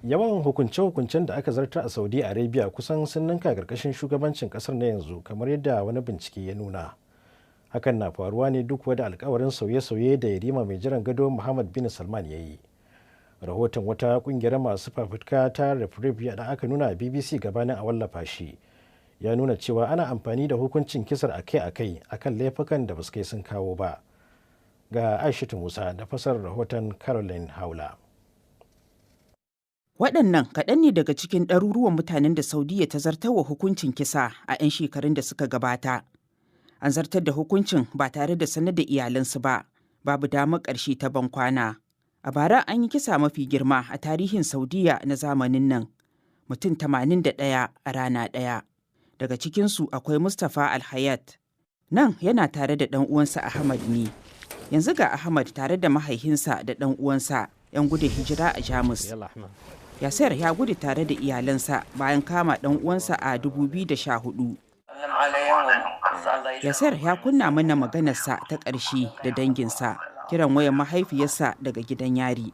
Yawan hukunce-hukuncen da aka zartar a Saudi Arabia kusan sun ninka karkashin shugabancin kasar na yanzu, kamar yadda wani bincike ya nuna. Hakan na faruwa ne duk da alkawarin sauye-sauye da Yarima mai jiran gado Muhammad bin Salman ya yi. Rahoton wata kungiyar masu fafutuka ta Reprieve da aka nuna a BBC gabanin a wallafa shi ya nuna cewa ana amfani da hukuncin kisar akai-akai akan laifukan da basu kai sun kawo ba. Ga Aishatu Musa da fasar rahoton Caroline Haula. Waɗannan kaɗan ne daga cikin ɗaruruwan mutanen da Saudiyya ta zartarwa hukuncin kisa a 'yan shekarun da suka gabata. An zartar da hukuncin ba tare da sanar da iyalansu ba, babu damar ƙarshe ta bankwana. A bara an yi kisa mafi girma a tarihin Saudiyya na zamanin nan, mutum 81 a rana ɗaya. Daga cikinsu akwai Mustapha Alhayat. Nan yana tare da ɗan uwansa Ahmad ne. Yanzu ga Ahmad tare da mahaihinsa da ɗan uwansa 'yan gudun hijira a Jamus. Yasser ya gudu tare da iyalansa bayan kama ɗan uwansa a 2014. Yasser ya kunna mana maganarsa ta ƙarshe da danginsa, kiran wayan mahaifiyarsa daga gidan yari.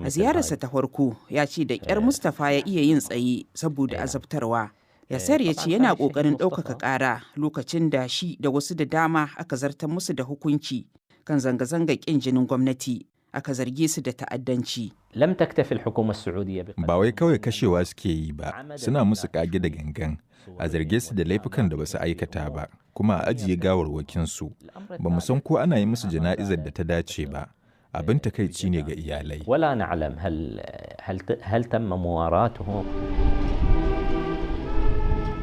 A ziyararsa ta farko ya ce da ƙyar Mustapha ya iya yin tsaye saboda azabtarwa. Yasser ya ce yana ƙoƙarin ɗaukaka ƙara lokacin da shi da wasu da dama aka zartar musu da hukunci kan zanga-zangar ƙin jinin gwamnati, aka zarge su da ta'addanci. لم تكتفي الحكومة السعودية Ba wai kawai kashewa suke yi ba, suna musu kage da gangan, a zarge su da laifukan da basu aikata ba, kuma a ajiye gawarwakinsu. Ba mu san ko ana yi musu jana'izar da ta dace ba. Abin takaici ne ga iyalai. ولا نعلم هل تم مواراتهم.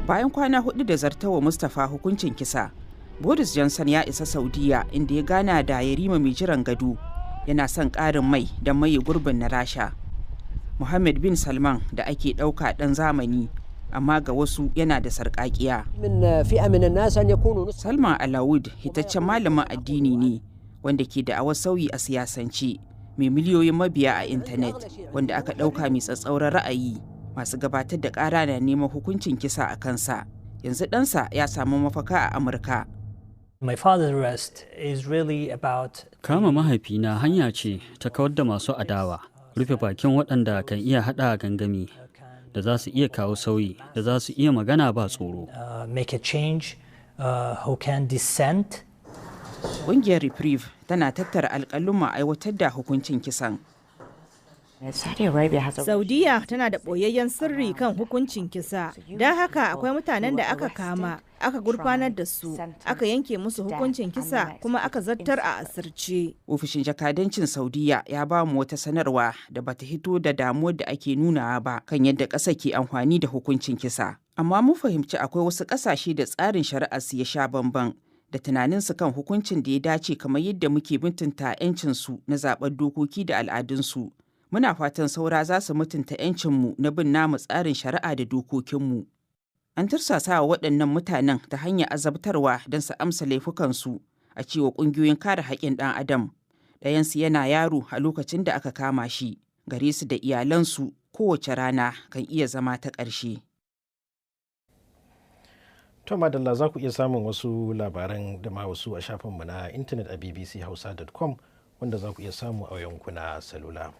Bayan kwana 4 da zartawa Mustapha hukuncin kisa, Boris Johnson ya isa Saudiya inda ya gana da Yarima mai jiran gado, yana son ƙarin mai don maye gurbin na Rasha. Mohammed bin Salman da ake ɗauka ɗan zamani, amma ga wasu yana da sarƙaƙiya. من فئه من الناس ان يكونوا نسخه Salman Alawud hitaccen malamin addini ne wanda ke da'awar sauyi a siyasance, mai miliyoyin mabiya a intanet, wanda aka ɗauka mai tsatsauran ra'ayi. Masu gabatar da ƙara na neman hukuncin kisa a kansa. Yanzu ɗansa ya samu mafaka a Amurka. My father's arrest is really about Kama mahaifina hanya ce ta kawar da masu adawa, rufe bakin waɗanda kan iya haɗa gangami, da za su iya kawo sauyi, da za su iya magana ba tsoro. Make a change, who can dissent. Ƙungiyar Reprieve tana tattara alƙaluma aiwatar da hukuncin kisan. Saudiya tana da ɓoyayyen sirri kan hukuncin kisa, don haka akwai mutanen da aka kama, aka gurfanar da su, aka yanke musu hukuncin kisa kuma aka zartar a asirce. Ofishin jakadancin Saudiya ya ba mu wata sanarwa da bata hito da damuwar da ake nunawa ba kan yadda ƙasa ke amfani da hukuncin kisa. Amma mun fahimci akwai wasu ƙasashe da tsarin shari'ar su ya sha bamban da tunaninsu kan hukuncin da ya dace, kamar yadda muke mutunta 'yancinsu na zaɓar dokoki da al'adunsu. Muna fatan saura za su mutunta 'yancinmu na bin namu tsarin shari'a da dokokinmu. An tursasa wa waɗannan mutanen ta hanyar azabtarwa don su amsa laifukansu, a cewa ƙungiyoyin kare haƙƙin ɗan adam. Ɗayansu yana yaro a lokacin da aka kama shi. Gare su da iyalansu, kowace rana kan iya zama ta ƙarshe. To madalla, za ku iya samun wasu labaran da ma wasu a shafinmu na intanet a bbchausa.com, wanda za ku iya samu a yankuna salula.